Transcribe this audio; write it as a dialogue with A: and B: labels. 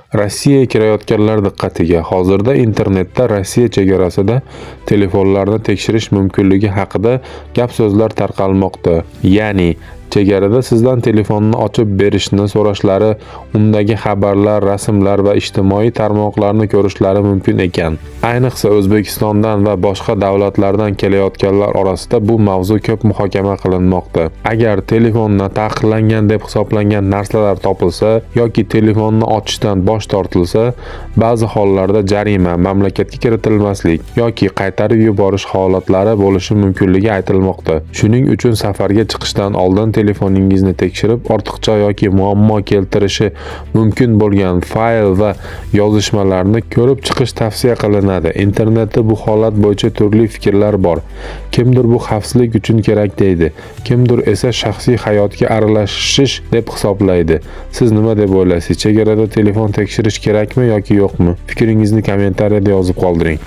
A: Rossiyaga kirayotganlar diqqatiga! Hozirda internetda Rossiya chegarasida telefonlarni tekshirish mumkinligi haqida gap-so'zlar tarqalmoqda. Ya'ni chegarada sizdan telefonni ochib berishni so'rashlari, undagi xabarlar, rasmlar va ijtimoiy tarmoqlarni ko'rishlari mumkin ekan. Ayniqsa O'zbekistondan va boshqa davlatlardan kelayotganlar orasida bu mavzu ko'p muhokama qilinmoqda. Agar telefonda taqiqlangan deb hisoblangan narsalar topilsa yoki telefonni ochishdan bosh tortilsa, ba'zi hollarda jarima, mamlakatga kiritilmaslik yoki qaytarib yuborish holatlari bo'lishi mumkinligi aytilmoqda. Shuning uchun safarga chiqishdan oldin telefoningizni tekshirib, ortiqcha yoki muammo keltirishi mumkin bo'lgan fayl va yozishmalarni ko'rib chiqish tavsiya qilinadi. Internetda bu holat bo'yicha turli fikrlar bor. Kimdir bu xavfsizlik uchun kerak deydi, kimdir esa shaxsiy hayotga aralashish deb hisoblaydi. Siz nima deb o'ylaysiz? Chegarada telefon tekshirish kerakmi yoki yo'qmi? Fikringizni kommentariyada yozib qoldiring.